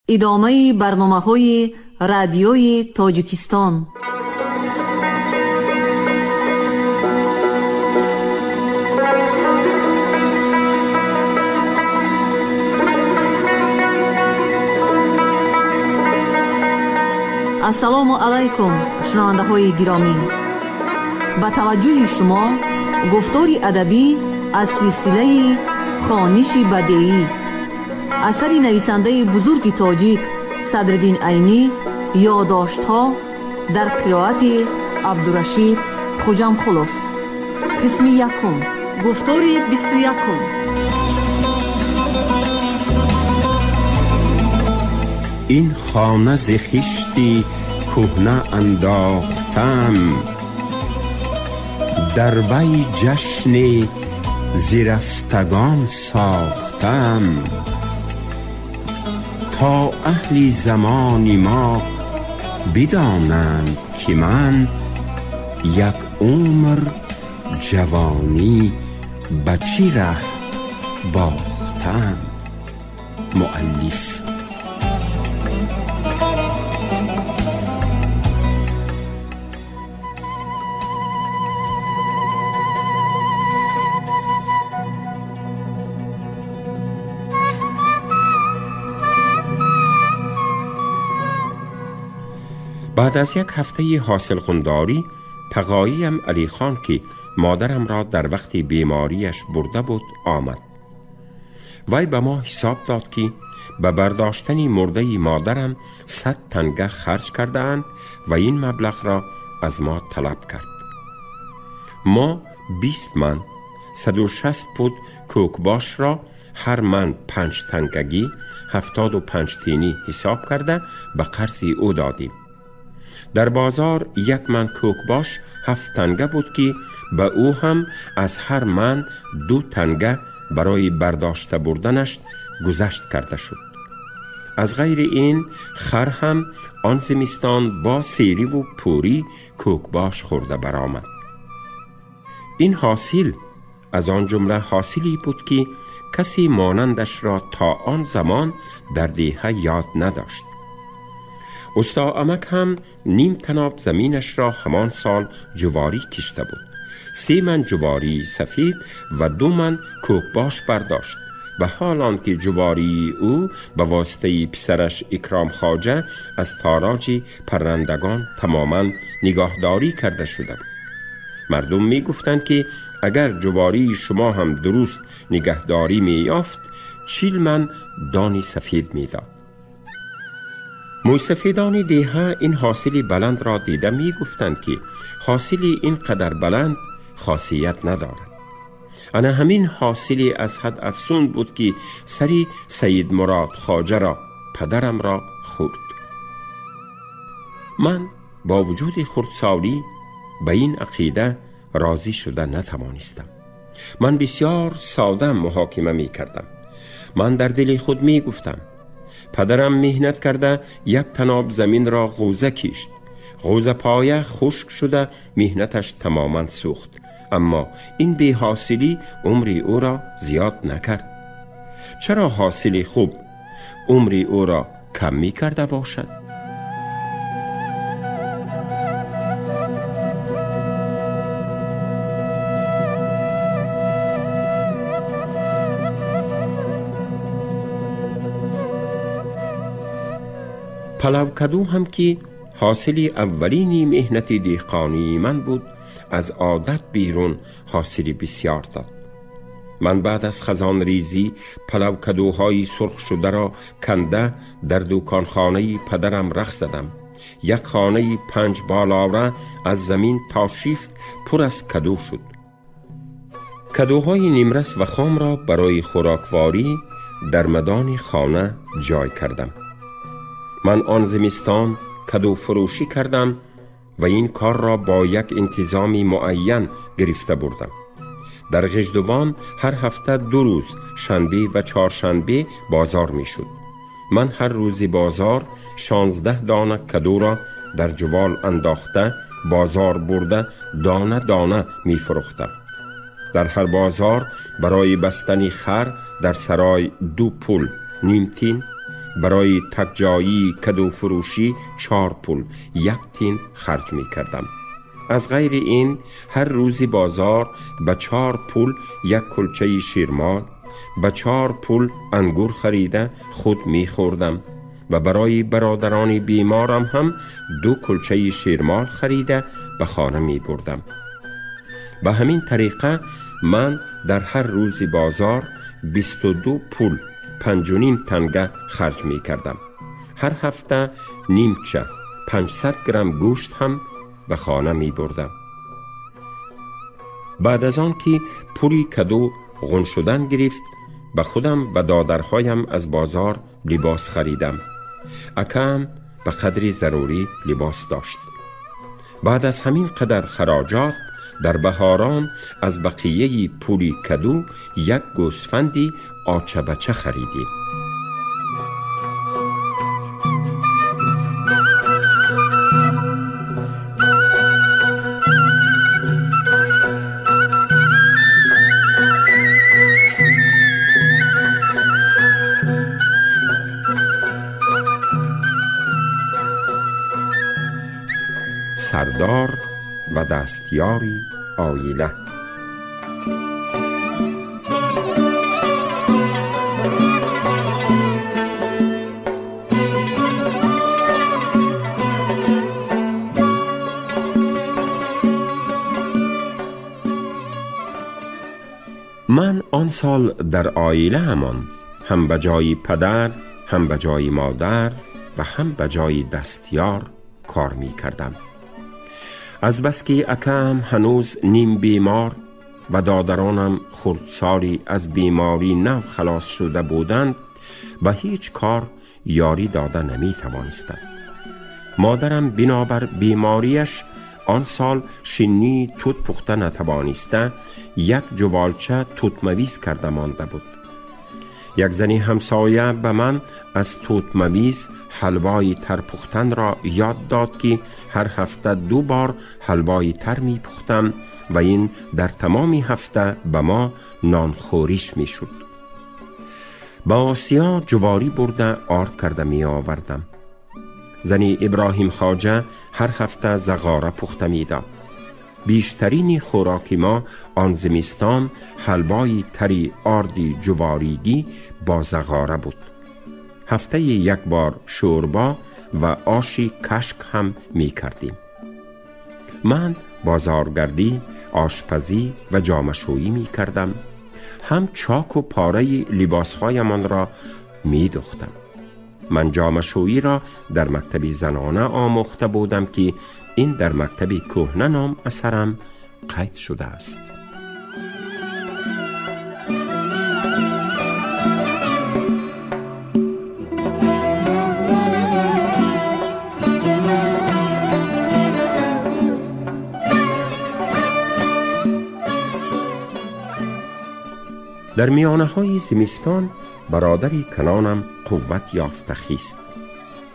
Идомаи барномаҳои Радиои Тоҷикистон. Ассалому алайкум, шунавандаҳои гиромӣ! Ба таваҷҷӯҳи шумо гуфтори адабӣ аз силсилаи «Хониши бадеӣ», асари нависандаи бузурги тоҷик Садриддин Айнӣ, «Ёдоштҳо» дар қироати Абдурашид Хуҷамқулов. Қисми якум, гуфтори 21-ум. Ин хона зи хишти кӯҳна андохтам, дар вай ҷашне зи рафтагон сохтам, то аҳли замони мо бидонанд, ки ман як умр ҷавонӣ ба чӣ раҳ бохтам. Муаллиф. بعد از یک هفته حاصل خونداری، تقاییم علی خان که مادرم را در وقت بیماریش برده بود آمد. وی به ما حساب داد که به برداشتن مرده مادرم 100 تنگه خرج کرده اند و این مبلغ را از ما طلب کرد. ما 20 من 160 پود کوکباش را هر من 5 تنگگی 75 تینی حساب کرده به قرض او دادیم. در بازار یک من کوکباش 7 تنگه بود که به او هم از هر من 2 تنگه برای برداشته بردنش گذشت کرده شد. از غیر این خر هم آن زمستان با سیری و پوری کوکباش خورده برآمد. این حاصل از آن جمله حاصلی بود که کسی مانندش را تا آن زمان در دیهه یاد نداشت. استا امک هم نیم تناب زمینش را همان سال جواری کشته بود. 3 من جواری سفید و 2 من کوکباش برداشت و حال آن که جواری او به واسطه پسرش اکرام خواجه از تاراج پرندگان تماما نگاهداری کرده شده بود. مردم می گفتند که اگر جواری شما هم درست نگهداری می یافت، 40 من دانی سفید می داد. موسفیدان دیهه این حاصل بلند را دیده می گفتند که حاصل این قدر بلند خاصیت ندارد. انا همین حاصل از حد افسون بود که سری سید مراد خواجه را، پدرم را، خورد. من با وجود خردسالی به این عقیده راضی شده نتوانستم. من بسیار ساده محاکمه می کردم. من در دل خود می گفتم پدرم مهنت کرده یک تناب زمین را غوزه کشت. غوزه پایه خشک شده مهنتش تماما سوخت، اما این بی حاصلی عمری او را زیاد نکرد. چرا حاصل خوب عمری او را کم می کرده باشد؟ پلو کدو هم که حاصل اولینی مهنت دهقانی من بود، از عادت بیرون حاصل بسیار داد. من بعد از خزان ریزی پلو کدوهای سرخ شده را کنده در دوکانخانه پدرم رخ زدم. یک خانه 5 بالاره از زمین تا شیفت پر از کدو شد. کدوهای نیمرس و خام را برای خوراکواری در مدان خانه جای کردم. من آن زمستان کدو فروشی کردم و این کار را با یک انتظامی معین گرفته بردم. در غژدوان هر هفته 2 روز، شنبه و چهارشنبه بازار می شد. من هر روز بازار 16 دانه کدو را در جوال انداخته بازار برده دانه دانه می فروختم. در هر بازار برای بستن خر در سرای 2 پول نیم تین، برای تکجایی کدو فروشی 4 پول 1 تین خرج می کردم. از غیر این هر روزی بازار به 4 پول 1 کلچه شیرمال، به 4 پول انگور خریده خود می خوردم و برای برادران بیمارم هم 2 کلچه شیرمال خریده به خانه می بردم. به همین طریقه من در هر روز بازار 22 پول 5.5 تنگه خرج می کردم. هر هفته نیمچه 500 گرم گوشت هم به خانه می بردم. بعد از آن که پولی کدو غن شدن گرفت، به خودم و دادرهایم از بازار لباس خریدم. اکم به قدری ضروری لباس داشت. بعد از همین قدر خراجات در بهاران از بقیه پولی کدو 1 گوسفندی آچه بچه خریدیم. سردار و دستیاری آیله. من آن سال در آیله همان هم به جای پدر، هم به جای مادر و هم به جای دستیار کار می کردم. از بس که اکم هنوز نیم بیمار و دادرانم خردسالی از بیماری نو خلاص شده بودند، به هیچ کار یاری داده نمی توانستند. مادرم بنابر بیماریش آن سال شینی توت پخته نتوانسته، 1 جوالچه توت مویز کرده مانده بود. یک زنی همسایه به من از توت مویز حلوای تر پختن را یاد داد که هر هفته 2 بار حلوای تر می پختم و این در تمام هفته به ما نانخوریش می شد. با آسیا جواری برده آرد کرده می آوردم. زنی ابراهیم خواجه هر هفته زغاره پخته می داد. بیشترین خوراک ما آن زمستان حلوای تری آردی جواریگی با زغاره بود. هفته 1 بار شوربا و آشی کشک هم می کردیم. من بازارگردی، آشپزی و جامشویی می کردم. هم چاک و پاره لباسهایمان را می دوختم. من جامشویی را در مکتب زنانه آموخته بودم که این در مکتب کهنه نام اثرم قید شده است. در میانه های زمستان برادری کلانم قوت یافته خیست،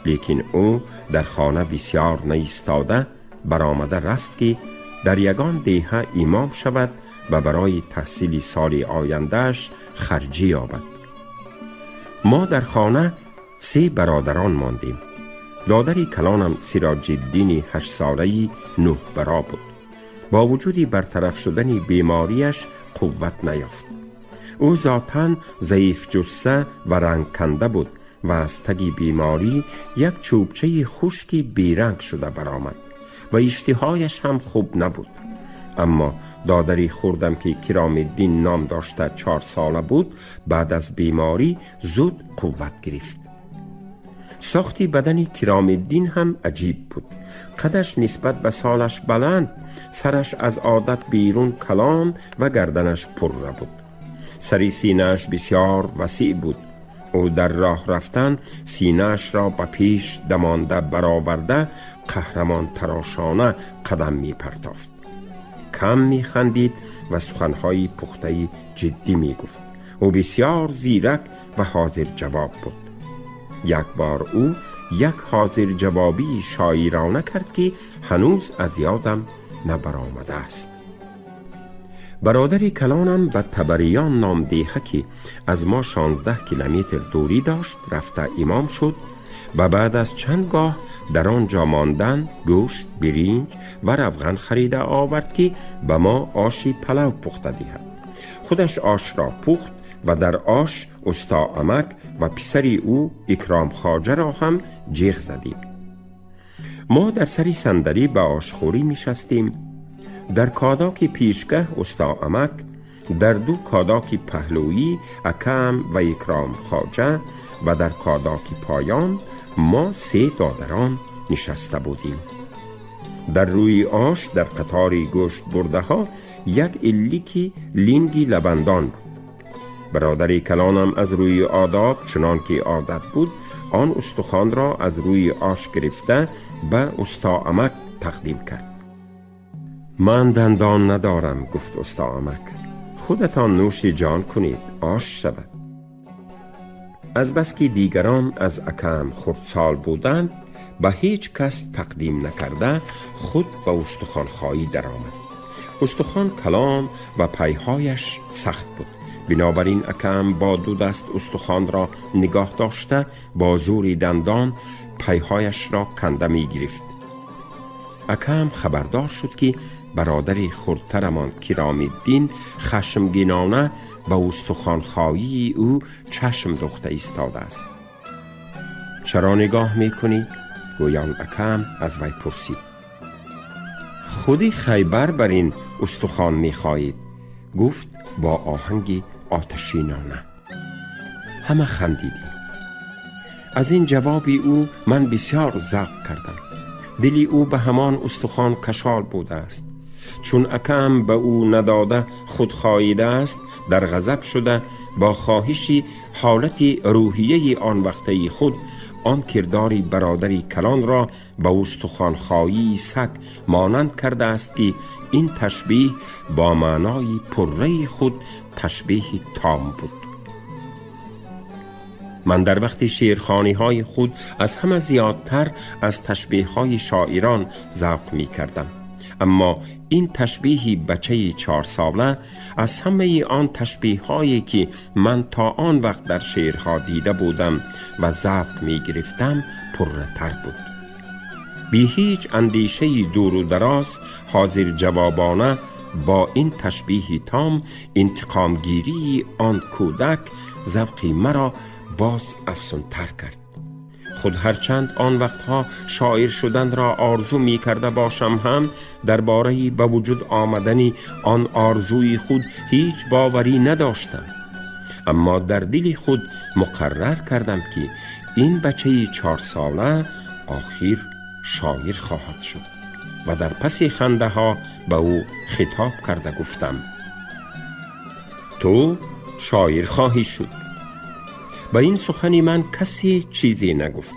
لیکن او در خانه بسیار نایستاده برآمده رفت که در یگان دیهه امام شود و برای تحصیل سال آیندهش خرجی یابد. ما در خانه 3 برادران ماندیم. دادری کلانم سراج الدین 8 ساله‌ای 9 برا بود. با وجود برطرف شدن بیماریش قوت نیافت. او ذاتاً ضعیف جثه و رنگ کنده بود و از تگ بیماری یک چوبچه خشکی بیرنگ شده برآمد و اشتهایش هم خوب نبود. اما دادری خوردم که کرام الدین نام داشته 4 ساله بود، بعد از بیماری زود قوت گرفت. ساختی بدن کرام الدین هم عجیب بود. قدش نسبت به سالش بلند، سرش از عادت بیرون کلان و گردنش پره بود. سری سینه‌اش بسیار وسیع بود. او در راه رفتن سینه‌اش را به پیش دمانده برآورده قهرمان تراشانه قدم می پرتافت. کم می خندید و سخنهای پخته جدی می گفت. او بسیار زیرک و حاضر جواب بود. یک بار او یک حاضر جوابی شاعرانه کرد که هنوز از یادم نبرآمده است. برادر کلانم به تبریان نام دیهه که از ما 16 کیلومتر دوری داشت رفته امام شد و بعد از چند گاه در آنجا ماندن گوشت، برنج و روغن خریده آورد که به ما آشی پلو پخته دهد. خودش آش را پخت و در آش استا امک و پسری او اکرام خواجه را هم جیغ زدیم. ما در سری صندلی به آشخوری می شستیم. در کاداک پیشگه استا امک، در دو کاداک پهلویی اکم و اکرام خواجه و در کاداک پایان ما سه دادران نشسته بودیم. در روی آش در قطار گوشت برده ها یک الیکی لینگی لبندان بود. برادر کلانم از روی آداب چنان که عادت بود آن استخوان را از روی آش گرفته به استا امک تقدیم کرد. من دندان ندارم، گفت استا امک، خودتان نوش جان کنید، آش شود. از بس که دیگران از اکم خردسال بودند به هیچ کس تقدیم نکرده خود به استخوان خواهی درآمد. استخوان کلان و پیهایش سخت بود، بنابراین اکم با دو دست استخوان را نگاه داشته با زور دندان پیهایش را کنده می گرفت. اکم خبردار شد که برادر خردترمان کرام‌الدین خشمگینانه به استخوانخواهی او چشم دوخته ایستاده است. چرا نگاه میکنی؟ گویان اکم از وی پرسید. خودی خیبر بر این استخوان میخواهید، گفت با آهنگ آتشینانه. همه خندیدیم. از این جواب او من بسیار ذوق کردم. دلی او به همان استخوان کشال بوده است. چون اکم به او نداده خود خاییده است، در غضب شده با خواهشی حالت روحیه آن وقته خود آن کرداری برادری کلان را به استخوانخواهی سگ مانند کرده است که این تشبیه با معنای پره خود تشبیه تام بود. من در وقت شعرخوانی های خود از همه زیادتر از تشبیه های شاعران ذوق می کردم، اما این تشبیه بچه 4 ساله از همه آن تشبیه هایی که من تا آن وقت در شعرها دیده بودم و ذوق می گرفتم پرتر بود. بی هیچ اندیشه دور و دراز حاضر جوابانه با این تشبیه تام انتقامگیری آن کودک ذوق مرا باز افزونتر کرد. خود هرچند آن وقتها شاعر شدن را آرزو می کرده باشم هم درباره به وجود آمدن آن آرزوی خود هیچ باوری نداشتم، اما در دل خود مقرر کردم که این بچه 4 ساله آخر شاعر خواهد شد و در پس خنده ها به او خطاب کرده گفتم تو شاعر خواهی شد. با این سخنی من کسی چیزی نگفت.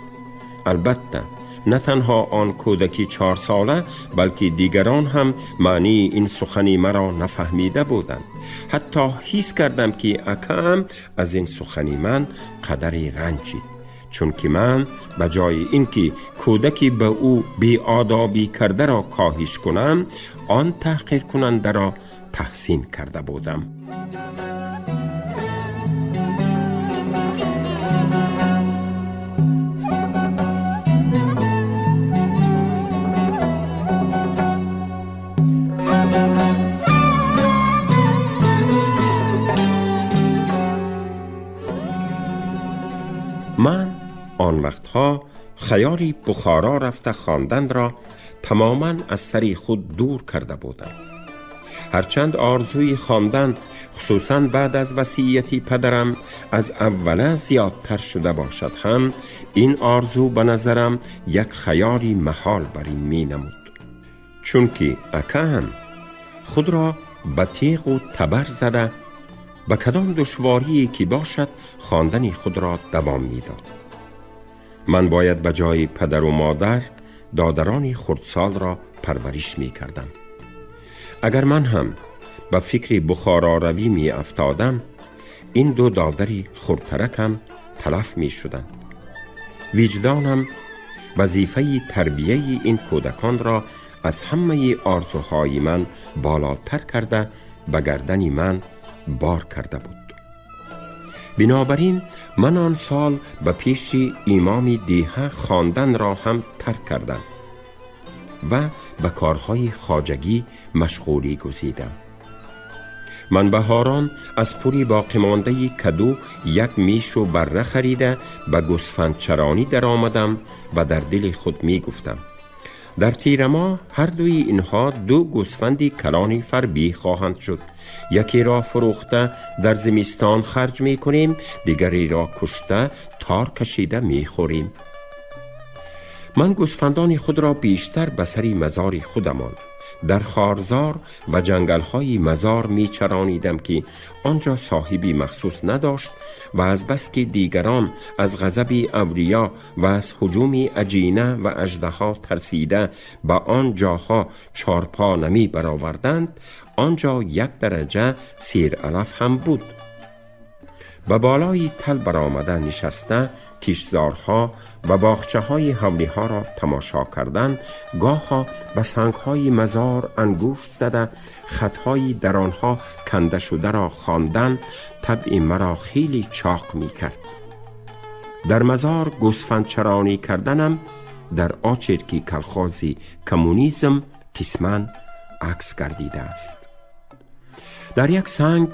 البته نه تنها آن کودکی 4 ساله بلکه دیگران هم معنی این سخنی مرا نفهمیده بودند. حتی حس کردم که اکم از این سخنی من قدری رنجید، چون که من به جای اینکه کودکی به او بی‌آدابی کرده را کاهش کنم، آن تحقیر کننده را تحسین کرده بودم. من آن وقتها خیالی بخارا رفته خواندن را تماما از سر خود دور کرده بودم. هرچند آرزوی خواندن خصوصا بعد از وصیت پدرم از اوله زیادتر شده باشد هم این آرزو به نظرم یک خیالی محال بر این می نمود، چون که اکم خود را به تیغ و تبر زده به کدام دشواری که باشد خواندن خود را دوام میداد. من باید به جای پدر و مادر دادران خردسال را پرورش می کردم. اگر من هم به فکر بخارا روی می افتادم، این دو دادری خردترکم تلف می شدند. وجدانم وظیفه تربیه این کودکان را از همه آرزوهای من بالاتر کرده به گردن من بار کرده بود. بنابراین من آن سال به پیش امام دیهه خواندن را هم ترک کردم و به کارهای خواجگی مشغولی گزیدم. من بهاران از پولی باقی مانده کدو یک میش و بره خریده به گوسفند چرانی در آمدم و در دل خود می گفتم در تیر ماه هر دوی اینها دو گوسفند کلان فربی خواهند شد. یکی را فروخته در زمستان خرج می کنیم، دیگری را کشته تار کشیده می خوریم. من گوسفندان خود را بیشتر به سری مزار خودمان در خارزار و جنگل‌های مزار می چرانیدم که آنجا صاحبی مخصوص نداشت و از بس که دیگران از غضب اولیا و از هجوم اجینه و اژدها ترسیده به آن جاها چارپا نمی برآوردند، آنجا یک درجه سیر علف هم بود. به بالای تل برآمده نشسته کشتزارها و باغچه های حولی ها را تماشا کردن، گاها به سنگ های مزار انگشت زده خطهای در آنها کنده شده را خواندن طبع مرا خیلی چاق می کرد. در مزار گوسفند چرانی کردنم در آچرکی کلخازی کمونیسم قسما عکس گردیده است. در یک سنگ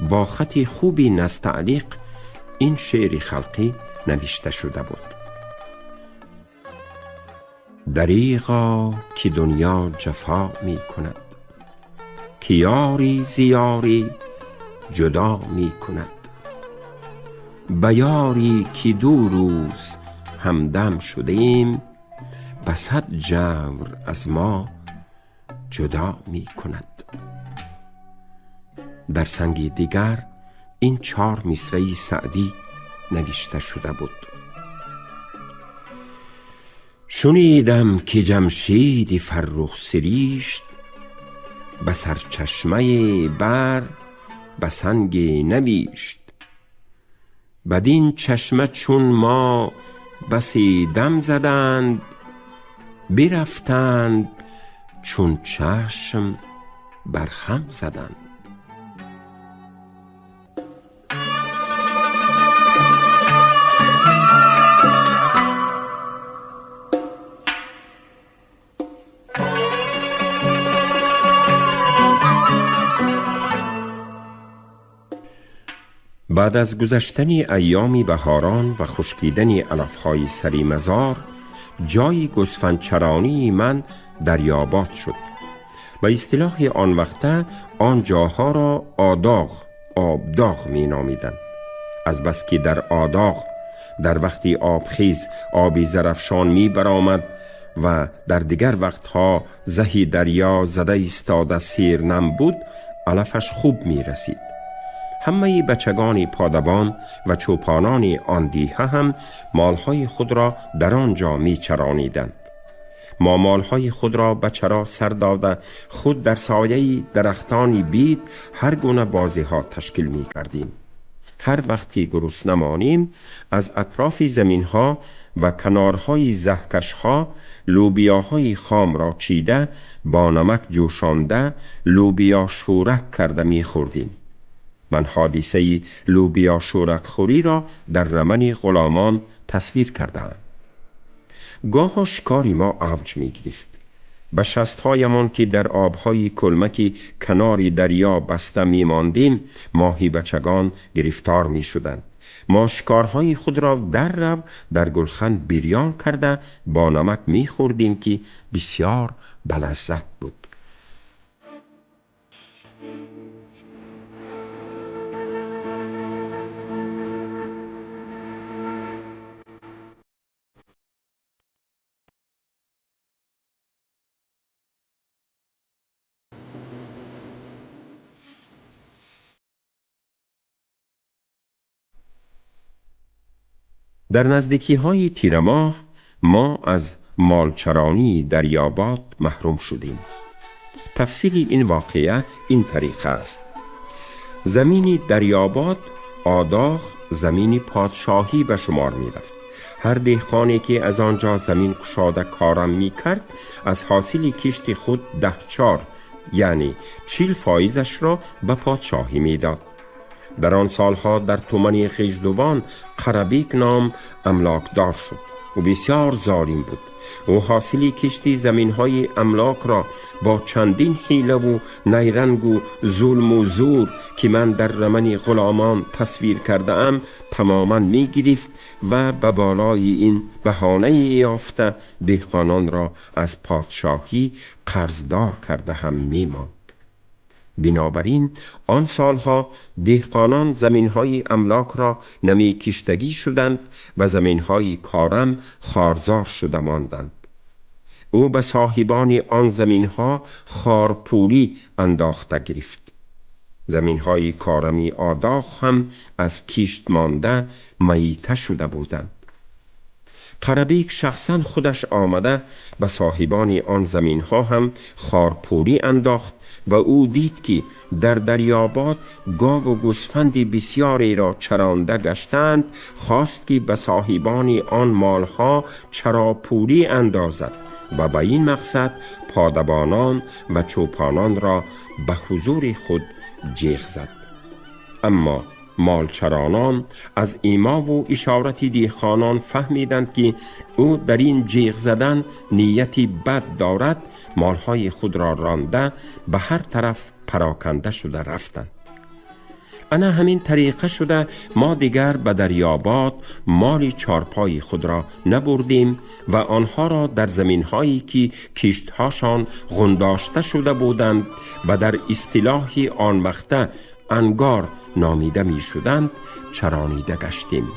با خط خوبی نستعلیق این شعر خلقی نوشته شده بود: دریغا که دنیا جفا می کند، که یاری زیاری جدا می کند. به یاری که دو روز همدم شدیم، به صد جور از ما جدا می کند. در سنگ دیگر این 4 مصرع سعدی نوشته شده بود: شنیدم که جمشید فرخ سریشت، به سرچشمه بر به سنگ نویشت. بدین چشمه چون ما بسی دم زدند، برفتند چون چشم بر هم زدند. بعد از گذشتن ایام بهاران و خشکیدن علف‌های سری مزار، جای گوسفندچرانی من دریابات شد. به اصطلاح آن وقته آن جاها را آداغ، آبداغ می نامیدند. از بس که در آداغ در وقتی آبخیز آبی زرفشان می برآمد و در دیگر وقتها زهی دریا زده ایستاده سیر نم بود، علفش خوب می رسید. همه بچگان پادبان و چوپانان آن دیهه هم مالهای خود را در آنجا می چرانیدند. ما مالهای خود را به چرا سر داده خود در سایه درختان بید هر گونه بازی ها تشکیل می کردیم. هر وقت که گرسنه مانیم از اطراف زمین ها و کنارهای زهکش ها لوبیاهای خام را چیده با نمک جوشانده لوبیا شورک کرده می خوردیم. من حادثه لوبیا شورک خوری را در رمن غلامان تصویر کردم. گاه شکاری ما اوج می گرفت. به شستهایمان که در آبهای کلمکی کنار دریا بسته می ماندیم ماهی بچگان گرفتار می شدند. ما شکارهای خود را در رو در گلخن بریان کرده با نمک می خوردیم که بسیار بلذت بود. در نزدیکی های تیر ماه ما از مالچرانی دریابات محروم شدیم. تفصیل این واقعه این طریقه است. زمین دریابات آداغ زمین پادشاهی به شمار می رفت. هر دهقانی که از آنجا زمین کشاده کارم می کرد از حاصل کشت خود 10 چار یعنی 40% را به پادشاهی میداد. در آن سالها در تومنی خیجدوان قربیک نام املاکدار شد. او بسیار ظالم بود. او حاصلی کشتی زمینهای املاک را با چندین حیله و نیرنگ و ظلم و زور که من در رمن غلامان تصویر کرده ام تماما می گرفت و به بالای این بهانه یافته دهقانان را از پادشاهی قرضدار کرده هم می ماند. بنابراین آن سالها دهقانان زمینهای املاک را نمی کشتگی شدند و زمینهای کارم خارزار شده ماندند. او به صاحبان آن زمینها خارپولی انداخته گرفت. زمینهای کارمی آداخ هم از کشت مانده میته شده بودند. قربیک شخصا خودش آمده به صاحبان آن زمینها هم خارپولی انداخت و او دید که در دریاباد گاو و گوسفند بسیاری را چرانده گشتند، خواست که به صاحبان آن مالها چراپولی اندازد و به این مقصد پادبانان و چوپانان را به حضور خود جیغ زد. اما مالچرانان از ایما و اشارت دیخانان فهمیدند که او در این جیغ زدن نیتی بد دارد، مالهای خود را رانده به هر طرف پراکنده شده رفتند. انا همین طریقه شده ما دیگر به دریاباد مال چارپای خود را نبردیم و آنها را در زمینهایی که کشتهاشان غنداشته شده بودند و در اصطلاح آن وقته انگار نامیده می شدند چرانیده گشتیم.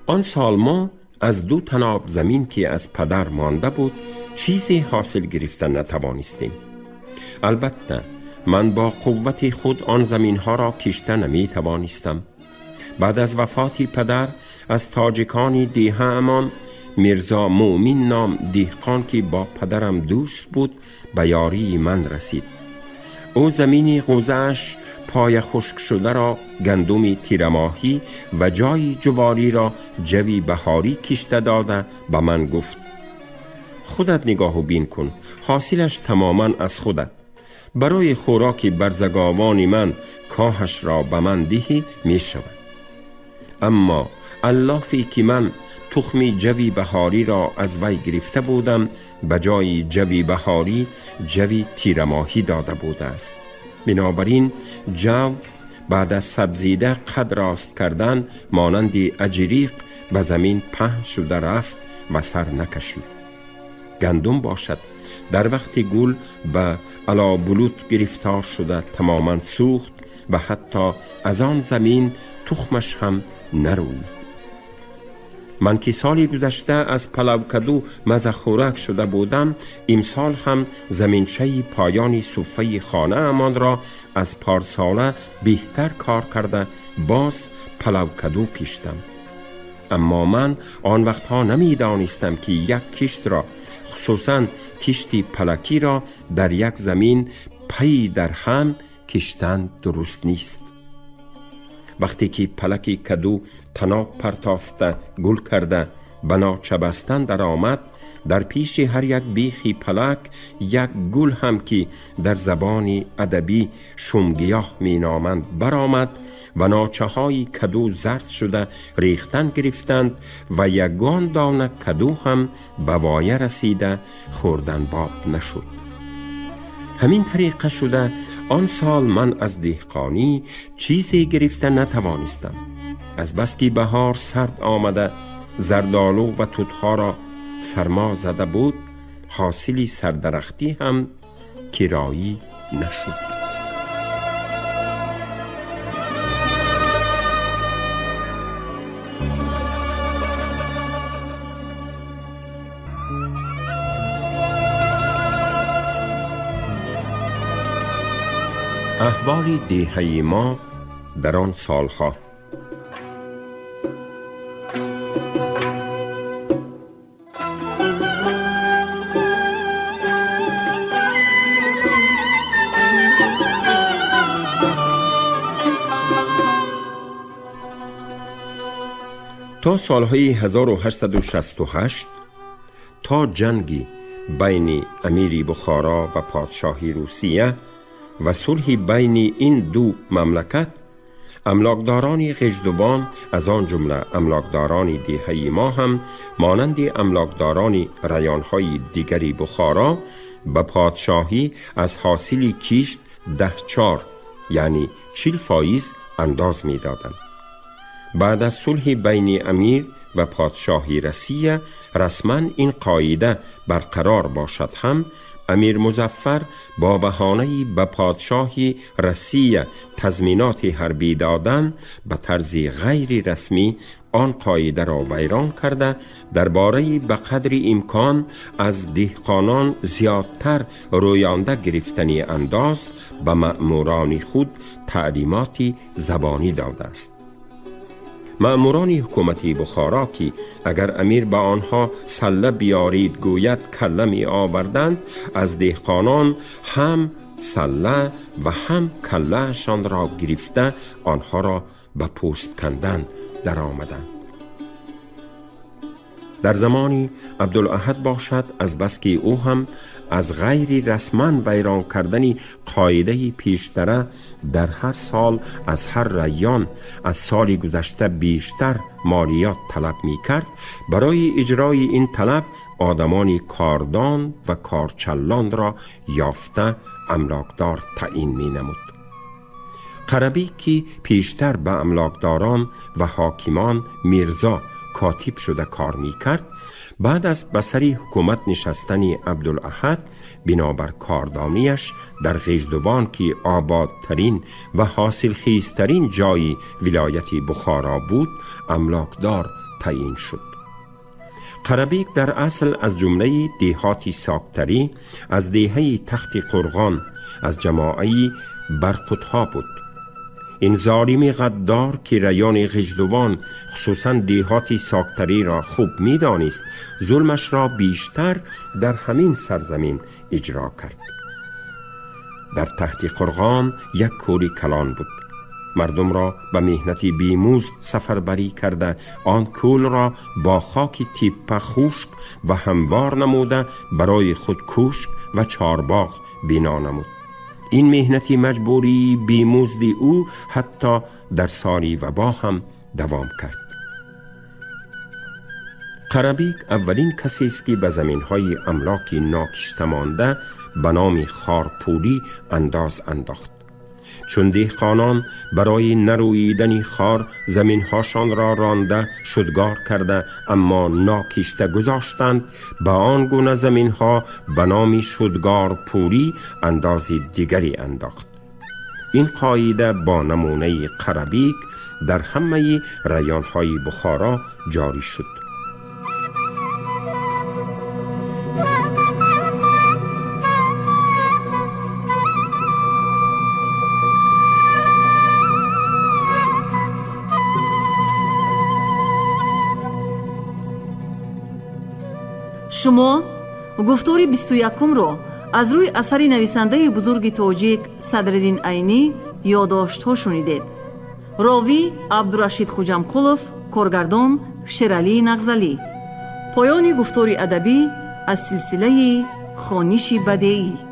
آن سال ما از 2 تناب زمین که از پدر مانده بود چیزی حاصل گرفتن نتوانستیم. البته من با قوت خود آن زمینها را کشته نمی توانستم. بعد از وفات پدر از تاجکان دیهه امان میرزا مومین نام دهقان که با پدرم دوست بود به یاری من رسید. او زمین غوزه‌اش پای خشک شده را گندم تیرماهی و جای جواری را جوی بهاری کشته داده به من گفت: خودت نگاه و بین کن، حاصلش تماما از خودت. برای خوراک برزگاوان من کاهش را به من دهی می شود. اما علافی که من تخمی جوی بهاری را از وی گرفته بودم به جای جوی بهاری جوی تیرماهی داده بوده است. بنابراین جو بعد از سبزیده قد راست کردن مانند اجریق به زمین پهن شده رفت و سر نکشید. گندم باشد در وقت گل به علابلوط گرفتار شده تماما سوخت و حتی از آن زمین تخمش هم نروید. من که سالی گذشته از پلوکدو مزه خورک شده بودم، امسال هم زمینچه پایان صفه خانه امان را از پارساله بهتر کار کرده باز پلوکدو کشتم. اما من آن وقتها نمی دانستم که یک کشت را، خصوصا کشتی پلکی را، در یک زمین پی در هم کشتن درست نیست. وقتی که پلکی کدو تناب پرتافته گل کرده بنا چبستن در آمد، در پیش هر یک بیخی پلک یک گل هم که در زبان ادبی شومگیاه می نامند برآمد و ناچه های کدو زرد شده ریختن گرفتند و یگان دانه کدو هم به وایه رسیده خوردن باب نشد. همین طریقه شده آن سال من از دهقانی چیزی گرفته نتوانستم. از بس که بهار سرد آمده زردآلو و توتها را سرما زده بود، حاصلی سردرختی هم کرایی نشد. احوال دیهه ما در آن سالها. تا سالهای 1868 تا جنگی بین امیر بخارا و پادشاهی روسیه و صلح بین این دو مملکت، املاکداران غژدوان از آن جمله املاکداران دهه ما هم مانند املاکداران ریانهای دیگری بخارا به پادشاهی از حاصل کشت 10/4 یعنی 40 فایز انداز می دادند. بعد از صلح بین امیر و پادشاهی روسیه رسما این قاعده برقرار باشد هم امیر مظفر با بهانه به پادشاهی روسیه تضمینات حربی دادن به طرز غیر رسمی آن قاعده را ویران کرده درباره به قدر امکان از دهقانان زیادتر رویانده گرفتن انداز به مأموران خود تعلیمات زبانی داده است. مأموران حکومتی بخارا که اگر امیر به آنها سله بیارید گوید کله می آوردند، از دهقانان هم سله و هم کلهشان را گرفته آنها را به پوست کندن در آمدند. در زمانی عبدالاحد باشد از بس که او هم از غیر رسما ویران کردن قاعده پیشتره در هر سال از هر ریان از سال گذشته بیشتر مالیات طلب می کرد، برای اجرای این طلب آدمان کاردان و کارچلان را یافته املاکدار تعیین می نمود. قربی که پیشتر به املاکداران و حاکمان میرزا کاتب شده کار می کرد، بعد از بسری حکومت نشستن عبدالاحد بنابر کاردانیش در غژدوان که آبادترین و حاصلخیزترین جای ولایت بخارا بود املاکدار تعیین شد. قربیک در اصل از جمله دیهات ساکتری از دیهه تخت قرغان از جماعه برقتها بود. این ظالم غدار که ریان غژدوان خصوصا دیهات ساکتری را خوب میدانست، ظلمش را بیشتر در همین سرزمین اجرا کرد. در تحت قرغان یک کوری کلان بود. مردم را به مهنت بیموز سفربری کرده آن کول را با خاک تیپه خشک و هموار نموده برای خود کوشک و چارباغ بنا نمود. این مهنتی مجبوری بیمزد او حتی در ساری وبا هم دوام کرد. قربیک اولین کسی است که به زمینهای املاک ناکشته مانده به نام خارپولی انداز انداخت. چون دهقانان برای نرویدن خار زمینهاشان را رانده شدگار کرده اما ناکشته گذاشتند، به آن گونه زمینها به نام شدگار پولی انداز دیگری انداخت. این قاعده با نمونه قربیک در همه ریانهای بخارا جاری شد. Шумо гуфтори 21-ро аз рӯи асари нависандаи бузурги тоҷик Садриддин Айнӣ ёдоштҳо шунидед. Ровӣ Абдурашид Хуҷамқулов, коргардон Шералӣ Нағзалӣ. Поёни гуфтори адабӣ аз силсилаи хониши бадеӣ.